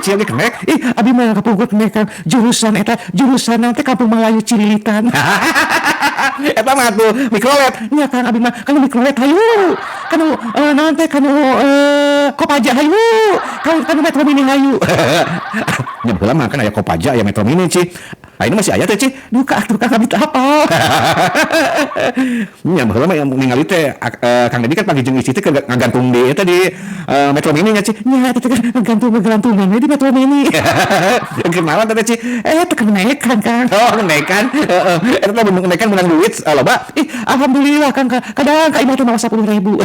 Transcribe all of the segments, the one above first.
Ici oge kenek. Ih, abi mah kapungkur kenek Kang. Jurusan eta jurusan nanti Kampung Melayu Cililitan. Eta mah atuh mikrolet. Nya Kang, abi mah kanu mikrolet hayu. Kanu naon teh, kanu Kopaja hayu. Kanu kanu Metro Mini hayu. Nya baheula mah kan aya Kopaja, aya Metro Mini, Ci. Ah, ini masih aya teh, Ci? Duka atuh Kang, abi teu hafal. Nya baheula mah yang ningali teh Kang Dedi kan panggih jeung istri teh ngagantung di eta di Metro Mini nya, Ci. Nya eta teh kan ngagantung ngagantungan we di Metro Mini. Kenalan teh, Ci. Eh, teh kenaekan, Kang. Oh, kenaekan. Heeh. Eta teh mun kenaekan menang duit loba. Ih, alhamdulillah Kang, kadang ka imah teh mawa 10.000.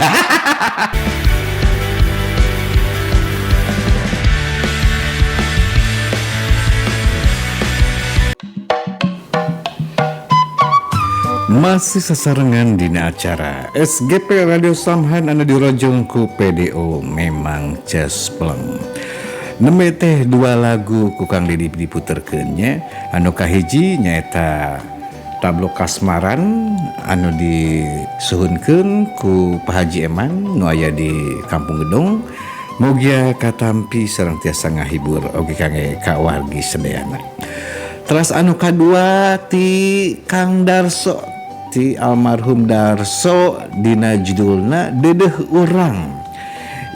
Masih sasarengan dina acara SGP Radio Samhan anu dirojong ku PDO Memang Cespleng. Nembe teh dua lagu ku Kang Dedi diputerkeun nya. Anu kahiji nyaeta Tablo Kasmaran anu disuhunkeun ku Pak Haji Eman nu aya di Kampung Gedung. Mugia katampi sareng tiasa ngahibur oge kangge ka wargi sadayana. Teras anu kadua ti Kang Darso, ti almarhum Darso, dina judulna Dedeh Urang.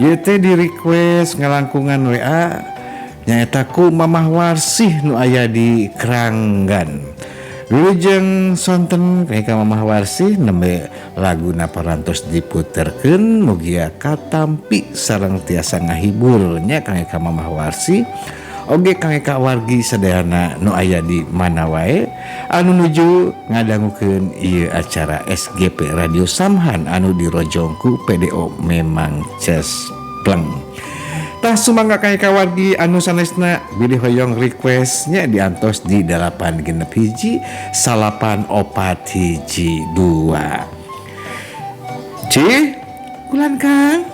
Ieu teh di request ngalangkungan WA nyaeta ku Mamah Warsih nu aya di Kranggan. Wilujeng sonten ka Mamah Warsih, nembe laguna parantos diputerkeun, mugia katampi sareng tiasa ngahibur nya kangge ka Mamah Warsih oge kangge ka wargi sadayana nu aya di mana wae anu nuju ngadangukeun ieu acara SGP Radio Samhan anu dirojong ku PDO Memang Cespleng. Tah, sumangga kangge ka wargi anu sanesna bilih hoyong requestnya diantos di 861 9412. Ci. Kulan, Kang.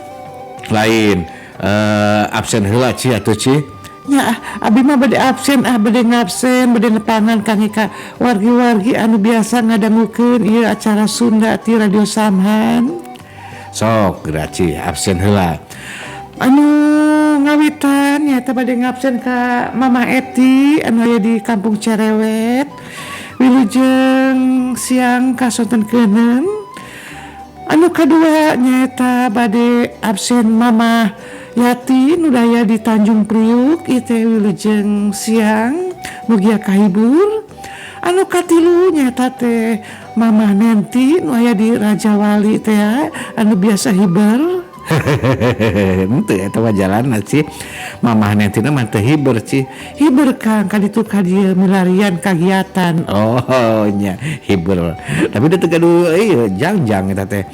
Lain absen heula, Ci, atuh, Ci. Ya, abi mah bade absen ah, bade ngabsen, bade nepangan Kang ka wargi-wargi anu biasa ngadangukeun ieu acara Sunda ti Radio Samhan. Sok geura, Ci, absen heula. Anu ngawitan nyaeta bade ngabsen ka Mama Eti anu aya di Kampung Cerewet. Wilujeng siang kasontenkeuneun. Anu kadua nyaeta bade absen Mama Yati nu aya di Tanjung Priuk, ieu teh wilujeng siang, mugia kahibur. Anu katilu nyaeta teh Mama Nenti nu aya di Raja Wali teh anu biasa hiber. Henteu, eta mah jalanna, Ci. Mamah Nenti mah teu hiber, Ci. Hiber, Kang, ka ditu ka dieu milarian kagiatan. Oh nya, hiber. Tapi teu gaduh ieu jangjang eta teh.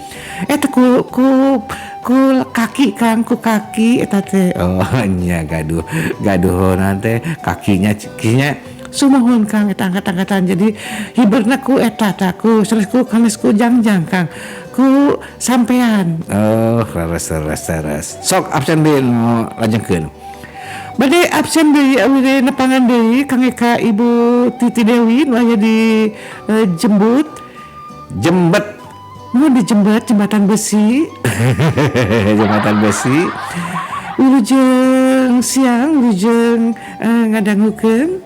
Eta ku ku ku kaki, Kang, ku kaki eta teh. Oh nya, gaduh gaduh teh kakinya kakinya. Sumuhun, Kang, eta angkat-angkatan, jadi hiberna ku eta tah, ku sanes ku kanes ku jangjang, Kang, ku sampean. Oh, leres leres leres. Sok absen deui nu lajengkeun. Bade absen deui, bade nepangan deui kangge ka Ibu Titi Dewi nu aya di Jembut. Jembet. Nu di Jembet, jembatan besi. Jembatan besi. Wilujeng siang, wilujeng ngadangukeun.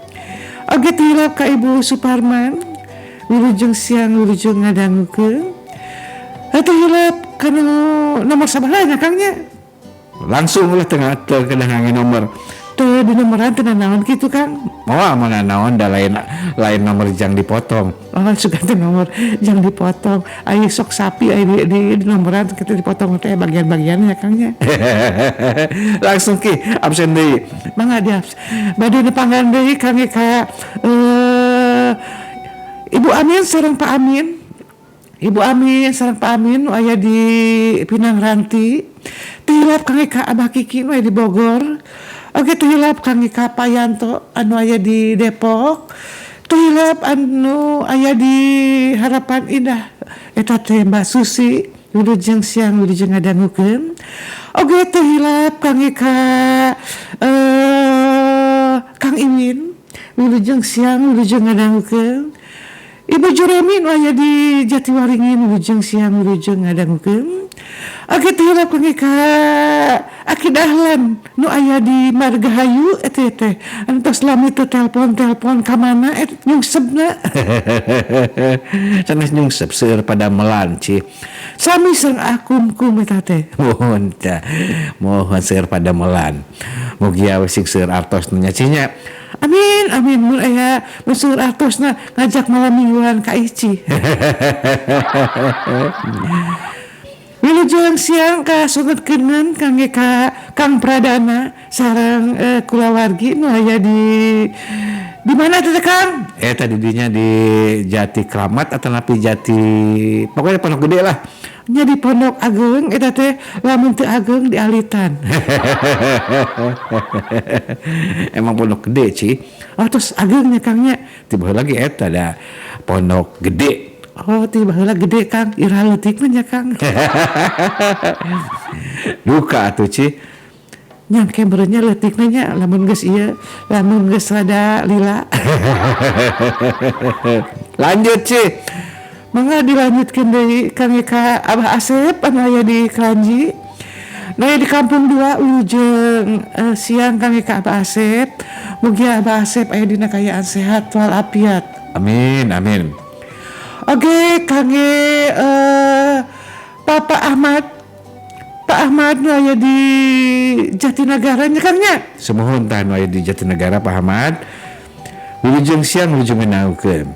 Oge tilap ka Ibu Suparman, wilujeng siang, wilujeng ngadangukeun. Teu hilap kanu nomor sabaraha nya, Kang, nya? Langsung lah, tengah teu kedah ngangge nomor. Teu di nomoran teu naon kitu, Kang. Moal mana naon da lain lain nomor jang dipotong. Oh, sugan teh nomor jang dipotong. Ari sok sapi aya di nomoran kitu dipotong teh bagian-bagiannya, Kang, nya. Langsung ki absen deui. Mangga di absen. Bade nepangan deui kangge ka Ibu Amin sareng Pak Amin. Ibu Amin sareng Pak Amin nu aya di Pinang Ranti. Teu hilap kangge ka Abah Kiki nu aya di Bogor. Oge teu hilap kangge ka Pak Yanto anu aya di Depok. Teu hilap anu aya di Harapan Indah eta teh Mbak Susi, wilujeng siang, wilujeng ngadangukeun. Oge teu hilap kangge ka Kang Iwin, wilujeng siang, wilujeng ngadangukeun. Ibu Juremi nu aya di Jatiwaringin, wilujeng siang, wilujeng ngadangukeun. Oke teh kangge ka Aki Dahlan nu aya di Margahayu eta teh anu tos lami teu telepon-telepon ka mana eta nyungsepna. Sanes nyungsep seueur padamelan Ci. Sami sareng akum-kum eta teh. Mohon tah. Mohon seueur padamelan. Mugia we sing seueur artosna nya Ci nya. Amin amin mun aya mun seueur artosna ngajak malam mingguan ka Ici. Wilujeng siang ka songetkeun kangge ka Kang Pradana sareng kulawargi nu aya di mana teh Kang? Eta di dinya di Jati Kramat atau napi Jati pokoknya Pondok Gede lah. Nya di Pondok Ageng eta teh lamun teu ageng di Alitan. Emang Pondok Gede Ci. Oh terus agengnya Kang nya. Tiba lagi eta da Pondok Gede. Oh tiba heula gede Kang, ira leutik mah nya Kang. Duka atuh Ci. Nyangke meureunnya leutik mah nya lamun geus ieu, lamun geus rada lila. Lanjut Ci. Mangga dilanjutkeun deui Kang ka Abah Asep anu aya di Kranji. Nu aya di Kampung 2 wilujeng siang Kang ka Abah Asep. Mugi Abah Asep aya dina kaayaan sehat walafiat. Amin amin. Oke, kangge Papa Ahmad. Pak Ahmad nu aya di Jatinegara nya Kang nya. Sumuhun tah nu aya di Jatinegara Pak Ahmad. Wilujeng siang wilujeng ngeunaukeun.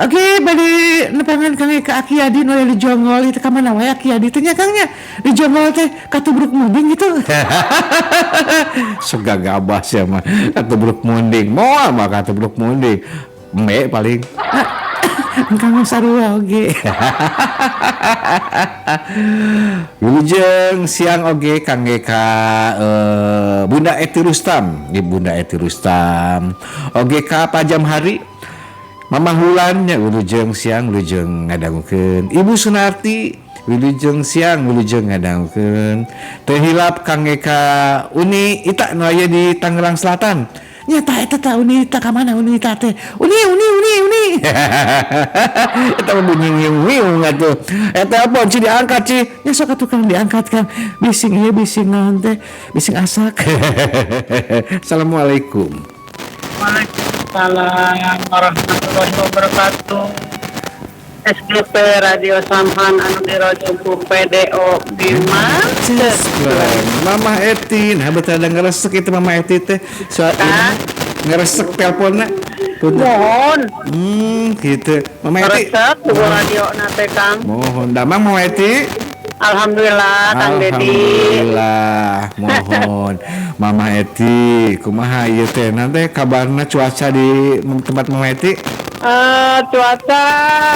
Oke, bade nepangan kangge ka Aki Adi nu aya di Jonggol itu ka mana wae Aki Adi teh nya Kang nya. Di Jonggol teh katubruk munding gitu. Sok gagabah sia mah katubruk munding. Moal mah katubruk munding. Embe paling. Engkang sarua oge. Wilujeng siang oge kangge ka Bunda Eti Rustam, di Bunda Eti Rustam. Oge ka Pajam Hari Mamah Wulan nya wilujeng siang wilujeng ngadangukeun. Ibu Sunarti wilujeng siang wilujeng ngadangukeun. Teu hilap kangge ka Uni Ita nu aya di Tangerang Selatan. Nyata eta ta Uni Ita ka mana Uni Ita teh? Uni Uni Uni Uni. Eta mah bunyi ngiung-ngiung atuh. Eta apa Ci diangkat Ci? Nya sok atuh Kang diangkat Kang. Bising ieu bising naon teh? Bising asak. Assalamualaikum. Waalaikumsalam warahmatullahi wabarakatuh. SGP Radio Samhan anu dirojong ku PDO Bima. Mama Eti, nah betul ada ngeresek itu Mama Eti teh. Soal ngeresek teleponnya. Mohon. Gitu. Mama Eti. Ngeresek ku radio na teh Kang. Mohon. Damang Mama Eti. Alhamdulillah Kang Dedi. Alhamdulillah. Mohon. Mama Eti, kumaha ieu teh nanti kabarna cuaca di tempat Mama Eti? Cuaca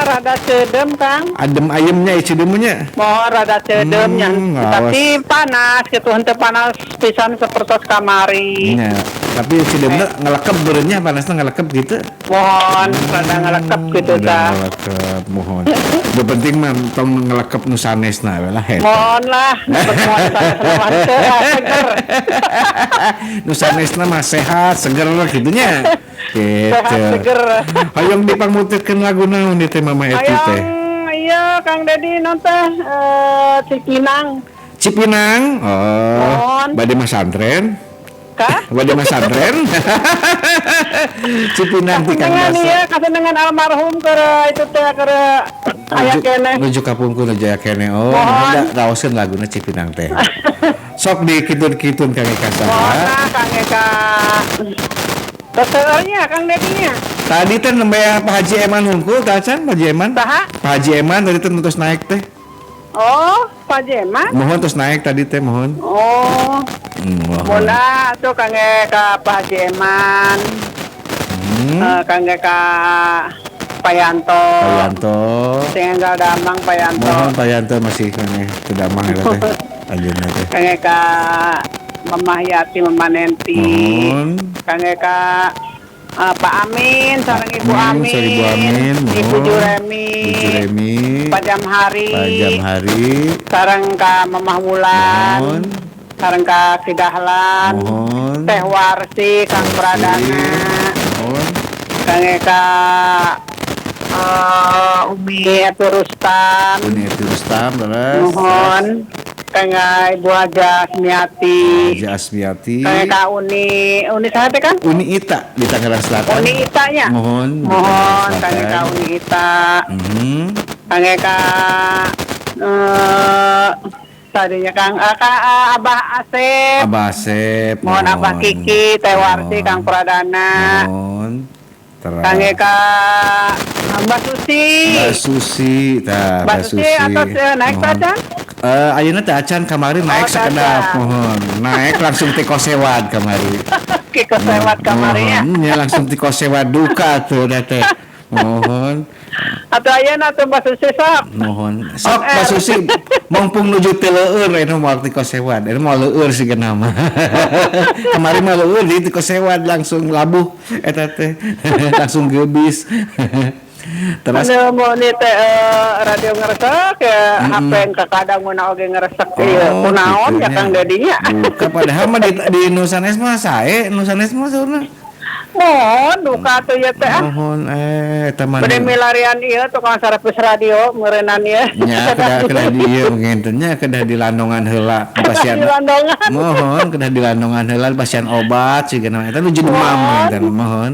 rada cedem Kang. Adem ayemnya cedemnya. Mohon rada cedemnya. Tapi panas gitu henteu panas pisan sapertos kamari. Nya, tapi cedemna ngelekep beureunya panasna ngelekep gitu. Mohon rada ngelekep gitu tah. Ngelekep mohon. Nu penting mah tong ngelekep nu sanesna we lah eta. Mohon lah, mohon sanes seger. Nu sanesna mah sehat, seger kitu nya. Gitu. Sehat seger. Hayang dipangmutirkeun lagu naon di teh Mama Eti teh? Iya Kang Dedi non teh Cipinang. Cipinang. Oh. Bade masantren? Kah? Bade masantren? Cipinang ti Kang Dasa. Iya, kasenengan almarhum keur itu teh keur aya keneh. Nuju kapungkur nuju aya keneh. Oh, mohon raoskeun laguna Cipinang teh. Sok dikitun-kitun Kang Eka saha? Mohon Kang Eka. Keseurnya Kang Dedinya. Tadi teh nembe Pak Haji Eman hungkul tah can Pak Haji Eman? Saha? Pak Haji Eman tadi teh terus naik teh. Oh, Pak Haji Eman? Mohon terus naik tadi teh mohon. Oh. Mohon. Mohon tuh Kang Eka Pak Haji Eman. Kang Eka Pak Yanto. Pak Yanto. Sing enggal damang Pak Yanto. Mohon Pak Yanto masih keneh teu damang eta teh. Anjeunna teh. Kang Eka Mamah Yati, Mama Nenti. Mohon. Kang Eka Pak Amin, sareng Ibu Amin, Ibu Amin, Ibu Juremi, Ibu Juremi, Pak Jamhari, Pak Jamhari, sareng ka Mamah Wulan, mohon. Sareng ka Kidahlan, mohon. Teh Warsi, Kang Pradana, mohon. Kang Eka Umi Eti Rustam, Umi Eti Rustam, terus. Mohon. Kangge Ibu Haja Asmiati. Haja Asmiati. Kangge ka Uni, Uni saha teh, Kang? Uni Ita di Tangerang Selatan. Uni Ita nya. Mohon. Di Mohon Tangerang kangge ka Selatan. Uni Ita. Kangge ka tadinya Kang ka Abah Asep. Abah Asep. Mohon Abah Kiki, Teh Warsi, Kang Pradana. Mohon. Kangge ka Mbak Susi. Mbak Susi, tah Mbak Susi atos naik Mohon. tacan? Ayeuna teh acan, kamari naik Oh, sakedap, tacan. mohon. Naik langsung ti Kosewad kamari. Kiko sewat kamari ya. Mohon, nya langsung ti Kosewad duka tuh da teh. Mohon, Atau ayeuna tuh Mbak Susi sok. mohon. Sok Mbak Susi mumpung nuju teu leueur eta moal ti Kosewad. Eta moal leueur sigana mah. Kamari mah leueur di ti Kosewad langsung labuh eta teh. Langsung gebis. Terus Anu mau ni teh radio ngeresek ya, HP kakadang mun oge ngeresek ieu. Kunaon gitu ya nya. Kang Dedi nya. Duka padahal mah di nu sanes mah sae, nu sanes mah saurna. Mohon duka tuh ya teh ah. Mohon eta mah. Bade milarian ieu tukang servis radio meureunnan ieu. Nya kedah di ieu ngenten nya, kedah di landongan heula pasien. Di landongan. Mohon kedah di landongan heula pasien obat siga eta nuju demam ngenten mohon.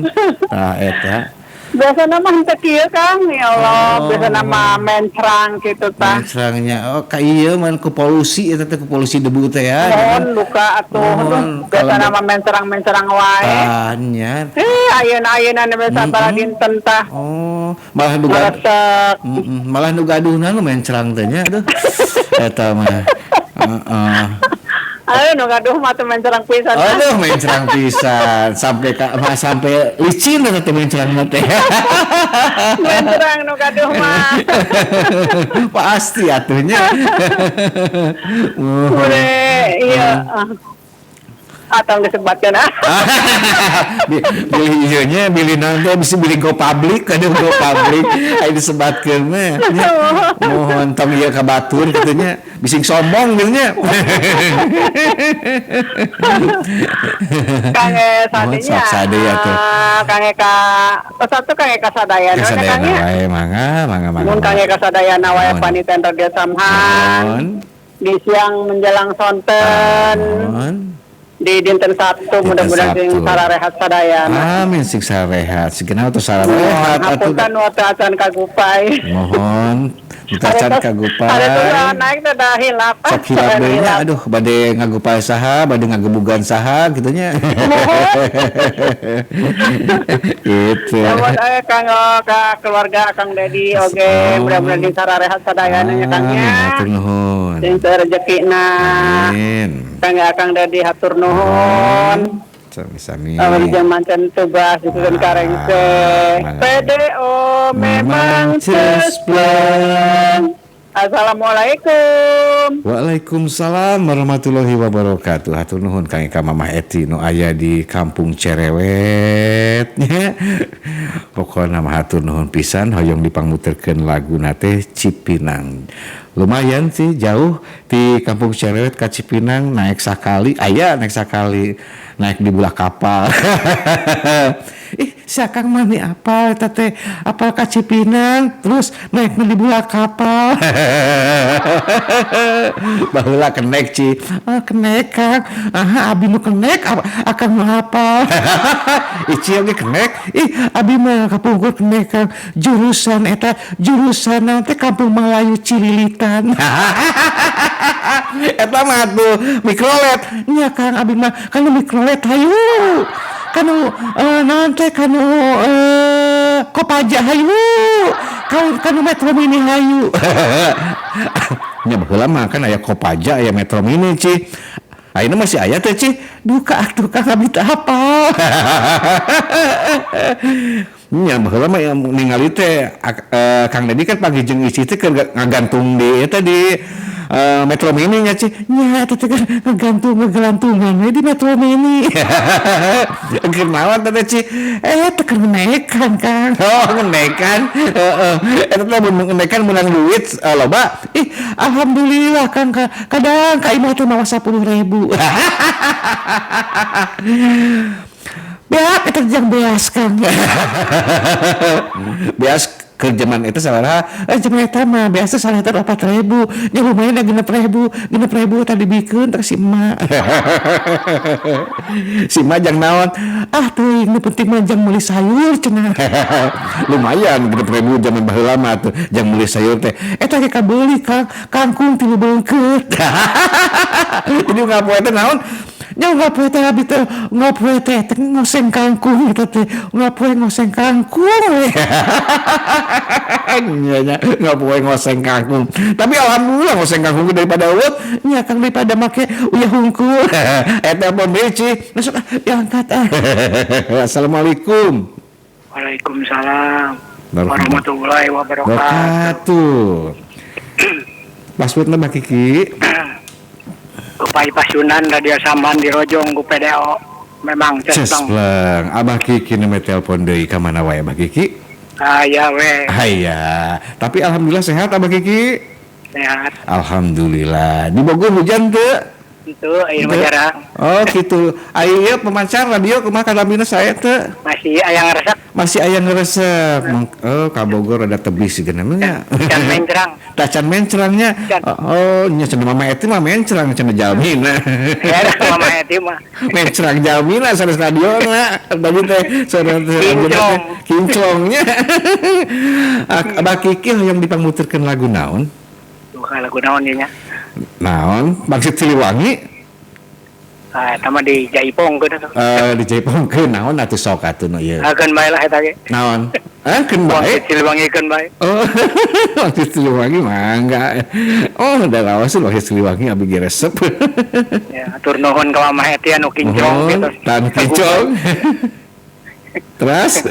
Tah eta. Biasana mah henteu kieu Kang, ya Allah, Oh. biasana mah mencrang kitu tah. Mencrangnya oh ka ieu mah ku polusi eta teh, ku polusi debu teh ya. Mohon duka atuh. Mohon, Biasana kalau- mah mencrang-mencrang wae. Tah nya. Ayeuna-ayeuna nembe sabaraha dinten tah. Oh, malah nu gad- Ngeresek. Malah nu gaduhna nu mencrang teh nya aduh. Eta mah. Heeh. Aduh, nu gaduh mah teu mencrang pisan. Aduh, mencrang pisan sampai ka mah sampai licin eta teh mencrang teh. Mencrang nu gaduh mah. Pasti atuhnya. Boleh, iya. Atau disebatkan ah. Bilih ieu nya, bilih naon teh, bisa bilih go public, aduh go public aya disebatkeun mah. Nya. Mohon tong ieu ka batur kitu nya, bising sombong gitu nya. Kangge Mohon sadinya. sok sade atuh. Kangge ka oh, satu kangge ka sadayana nya, Kang Kasadayana nya. wae mangga mangga mangga. Mun kangge ka sadayana wae Mohon. paniten Radio Samhan. Mohon. Di siang menjelang sonten. Mohon. Di dinten Sabtu mudah-mudahan sing Sabtu. sararehat sadayana. Amin sing sarehat. Sigana atuh sarehat atuh. Hapunten waktu acan kagupai. Mohon acan kagupai. Ada tuh naik teh dah hilap. Sok hilap deui nya, aduh bade ngagupai saha, bade ngagebugan saha kitu nya. Gitu. Namun kanggo ka keluarga Kang Dedi oge Oh. mudah-mudahan di sararehat sadayana nya Kang Amin, nya. hatur nuhun. Sing teu rezekina. Amin. Kang Kang Dedi hatur nuhun. Sami-sami. Awal mancan tugas disusun karengse. Mangga. PDO memang Memang cespleng. Assalamualaikum. Waalaikumsalam warahmatullahi wabarakatuh. Hatur nuhun Kang Eka Mamah Eti nu aya di Kampung Cerewet nya. Pokona mah hatur nuhun pisan hoyong dipangmuterkeun laguna teh Cipinang. Lumayan sih jauh di Kampung Cerewet ka Cipinang naik sakali, aya naik sakali, naik di belah kapal. Ih, si Akang mah nih apal eta teh, apal ka Cipinang, terus naik di belah kapal. Baheula kenek Ci. Ah, kenek Kang. Aha, abi nu kenek, akang mah apal. Ici oge kenek. Ih, abi mah kapungkur kenek Kang. Jurusan eta, jurusan naon teh Kampung Melayu Cililitan. Eta mah atuh mikrolet. Nya Kang, abi mah kanu mikrolet hayu. Kanu naon teh kanu Kopaja hayu. Kanu Metro Mini hayu. Nya baheula mah kan aya Kopaja, aya Metro Mini Ci. Ayeuna masih aya teh Ci. Duka atuh Kang abi teh apal. Nya baheula mah yang ningali teh Kang Dedi kan pagi jeung Ici teh keur ngagantung di eta di Metro Mini nya Ci. Nya eta teh kan ngagantung ngagelantungan we di Metro Mini. Keur naon teh Ci? Teh keur ngenekan Kang. Oh, ngenekan. Heeh. Eta teh mun ngenekan meunang duit loba. Ih, alhamdulillah Kang, kadang ka imah teh mawa 10.000. Beak eta jang beas Kang. Beas ke zaman itu sabaraha? Zaman eta mah beas teh salehter 4.000. Nya lumayan da 6.000. 6.000 tadi dibikeun teh si emak. Si emak jang naon? Ah teuing, nu penting mah jang meuli sayur cenah. Lumayan 6.000 zaman baheula mah tuh jang meuli sayur teh. Eta ge kabeuli Kang, kangkung 3 beungkeut. Jadi ngapoe teh naon? Nya ngapoe teh abi teh ngapoe teh teh ngoseng kangkung eta teh. Ngapoe ngoseng kangkung we. Nya nya ngapoe ngoseng kangkung. Tapi alhamdulillah ngoseng kangkung daripada eueuh. Nya Kang daripada make uyah hungkul. Eta telepon deui Ci. Masuk ah, diangkat ah. Assalamualaikum. Waalaikumsalam warahmatullahi wabarakatuh. Wabarakatuh. Passwordna Mbak Kiki. Upai Pasunan Radio Saman di Rojong ku PDO. Memang cespleng. Cespleng. Abah Kiki nembe telepon deui ka mana wae Abah Kiki? Aya we. Aya. Tapi alhamdulillah sehat Abah Kiki. Sehat. Alhamdulillah. Di Bogor hujan teu? Itu air mah jarang. Oh gitu. Ayo pemancar radio kumaha kadamina saya teu? Masih aya ngaresep. Masih aya ngaresep. Oh, ka Bogor ada tebih sih nya. Can mencrang. Tacan mencrangnya. Oh, nya cenah Mama Eti mah mencrang cenah jalmina. Ya, Mama Eti mah. Mencrang jalmina sanes radio na. Tadi teh sanes kinclong. Kinclongnya. Abah Kiki yang dipangmuterkeun lagu naon? Bukan lagu naon ieu nya. Naon? Bangsit Siliwangi? Eta mah di Jaipongkeun atuh. Di Jaipongkeun naon atuh sok atuh nu ieu. Keun bae lah eta ge. Naon? Keun bae. Bangsit Siliwangi keun bae. Oh, Bangsit Siliwangi mangga. Oh, da lawas Bangsit Siliwangi abi ge resep. Ya, atur nuhun ka Mama Eti anu kinclong gitu. Tah anu kinclong. Terus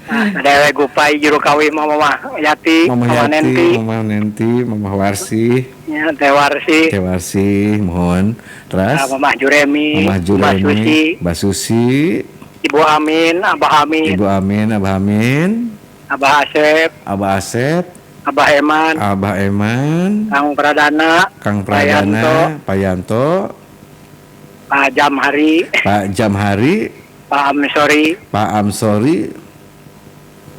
Ada gupai juru kawin Mama Yati, Mama Nenti, Mama Nenti, Mama Warsi, ya, Teh Warsi, Teh Warsi, mohon. Terus Mama Juremi, Mama Juremi, Mbak Susi, Ibu Amin, Abah Amin, Ibu Amin, Abah Amin, Abah Asep, Abah Asep, Abah Eman, Abah Eman, Kang Pradana, Kang Pradana, Pak Yanto, Pak Jamhari, Pak Jamhari, Pak Amsori, Pak Amsori,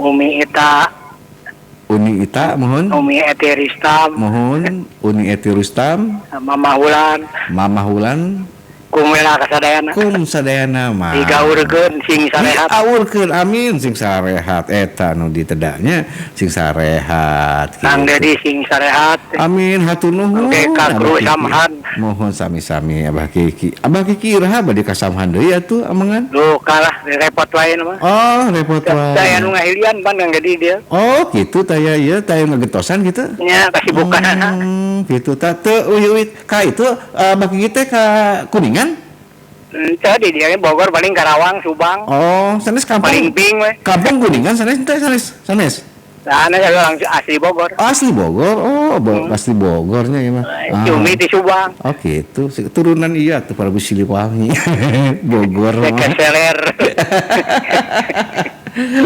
Umi Ita, Uni Ita, mohon. Umi Eti Rustam, mohon. Uni Eti Rustam, Mama Hulan, Mama Hulan, Kumela kasadayana, kum sadayana mah. Digaurkeun sing sarehat. Digaurkeun, amin sing sarehat. Eta nu ditedaknya sing sarehat. Kang Dedi sing sarehat. Amin hatur nuhun. Oke, ka kru Samhan. Mohon sami-sami Abah Kiki. Abah Kiki iraha bade ka Samhan deui atuh amangan? Duh kalah repot wae mah. Oh, repot wae. Taya nu ngahilian pan Kang Dedi dia. Oh, kitu taya ieu taya ngagetosan kitu. Nya kasibukan. Kitu tah teu uy ka itu Abah Kiki teh ka Kuningan? Tadi dia Bogor paling Karawang, Subang. Oh, sanes kampung. Paling ping we. Kampung Kuningan sanes teh sanes. Sanes. Sanes langsung asli Bogor. Asli Bogor. Oh, asli Bogornya ya mah. Cumi di Subang. Oh, gitu. Turunan iya tuh Prabu Siliwangi. Bogor mah. Keseler.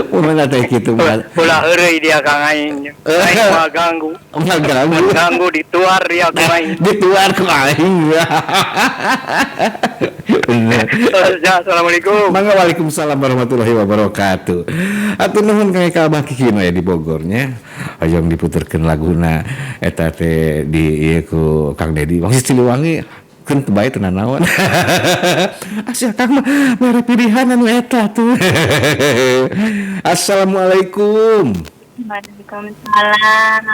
Mana teh kitu mah. Ulah heureuy dia Kang aing. Aing mah ganggu. Mah ganggu. Ganggu dituar dia ku aing. Dituar ku aing. Bener. Assalamualaikum. Mangga waalaikumsalam warahmatullahi wabarakatuh. Atur nuhun ka Abah Kiki nu aya di Bogornya. Hoyong diputerkeun laguna eta teh di ieu ku Kang Dedi. Wangsit Siliwangi keun teu bae teu nanaon. Asa Kang mah mere pilihan anu eta tuh. Assalamualaikum. Waalaikumsalam.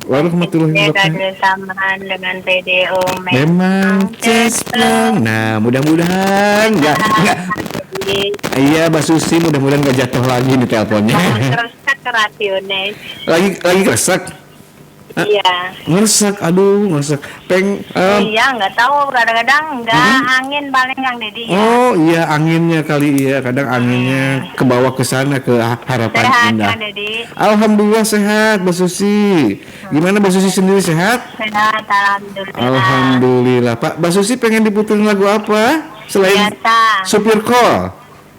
Warahmatullahi wabarakatuh. Samaan dengan PDO memang cespleng. Nah, mudah-mudahan enggak. Iya, Mbak Susi, mudah-mudahan enggak jatuh lagi di teleponnya. Ngeresek radionya. Lagi ngeresek. Iya. Ngeresek, aduh, ngeresek. Iya, nggak tahu, kadang-kadang nggak angin paling Kang Dedi. Ya. Oh iya, anginnya kali iya, kadang anginnya ke bawah ke sana ke harapan sehat, indah. Kang Dedi. Alhamdulillah sehat, Mbak Susi. Gimana Mbak Susi sendiri sehat? Sehat, alhamdulillah. Alhamdulillah. Pak, Mbak Susi pengen diputerin lagu apa? Selain biasa. Supir Call.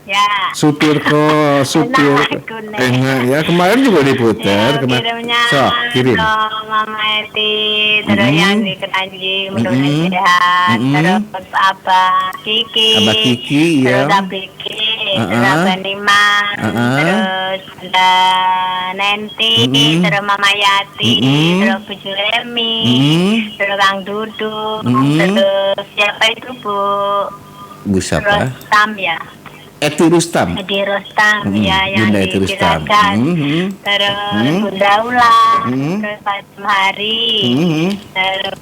Ya. Supir kok, supir. Enak ya, kemarin juga diputer. Ya, kirimnya sok, kirim. Mama Eti, terus yang di Keranji, mudah-mudahan sehat. Terus Abah Kiki. Abah Kiki, ya. Terus Abah Kiki, terus Abah Nima, terus ada Nanti, terus Mama Yati, terus Bu Julemi, terus Kang Dudu, terus siapa itu Bu? Bu siapa? Rustam ya. Eti Rustam. Eti Rustam, ya, yang Bunda di Eti Rustam. Ciracas. Terus Bunda Ula, terus Pak Hari, terus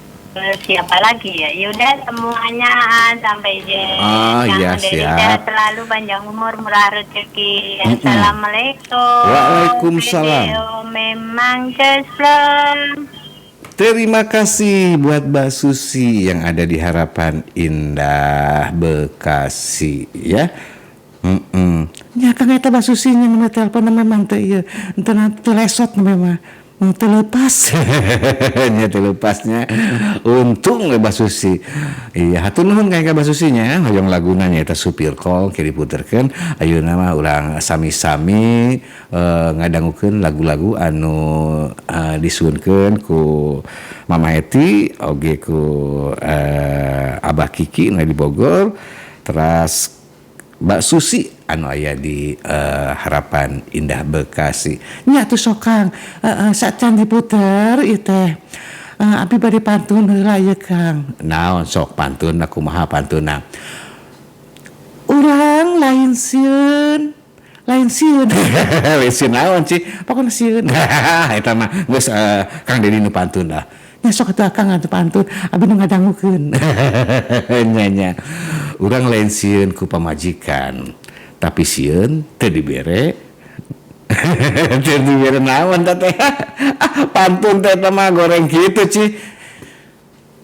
siapa lagi ya? Yaudah semuanya sampai J. Oh iya, siap. Selalu panjang umur, murah rezeki. Assalamualaikum. Waalaikumsalam. Video memang cespleng. Terima kasih buat Mbak Susi yang ada di Harapan Indah Bekasi ya. Nya Kang eta Mbak Susi nya mun telepon memang teu ieu. Henteu teu lesot memang. Teu lepas. Nya teu lepasnya. Untung we Mbak Susi. Iya, hatur nuhun ka Mbak Susi nya. Hoyong laguna nya eta Supir Kol ke diputerkeun. Ayeuna mah urang sami-sami ngadangukeun lagu-lagu anu disuunkeun ku Mama Eti oge ku Abah Kiki nu di Bogor. Teras Mbak Susi anu aya di Harapan Indah Bekasi. Nya atuh sok Kang, sacan diputer ieu teh. Abi bade pantun heula ieu Kang. Naon sok pantun kumaha pantunna? Urang lain sieun. Lain sieun. Lain sieun naon sih? Pokona sieun. Eta mah geus Kang Dedi nu pantun lah. Nya sok atuh Kang atuh pantun, abi nu ngadangukeun. Nya nya. Urang lain sieun ku pamajikan, tapi sieun teu dibere. Teu dibere naon teh? Pantun teh mah goreng kitu Ci.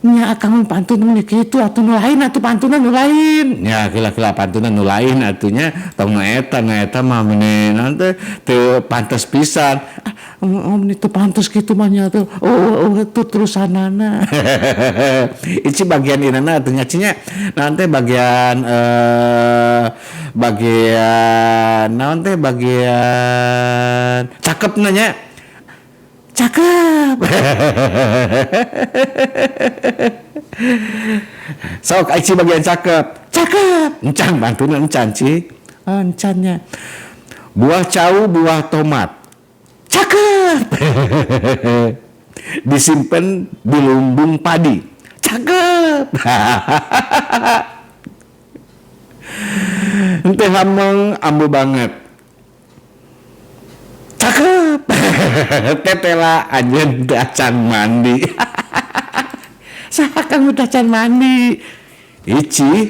Nya akang pantun nu kitu atuh nu lain atuh pantunna nu lain. Nya kila-kila pantunna nu lain atunya tong nu eta mah meni naon teh teu pantes pisan. Ah, meni teu pantes kitu mah nya tuh. Oh, teu terusanana. Ici bagian inana atuh nya Ci nya. Naon teh bagian bagian naon teh bagian cakepna nya. Cakep. Sok Aici bagian cakep. Cakep. Encan bantuna encan Ci. Encannya. Buah cau, buah tomat. Cakep. Disimpen di lumbung padi. Cakep. Henteu hameng ambu banget. Cakep. Tetela anjeun teu acan mandi. Saha kang teu acan mandi? Ici.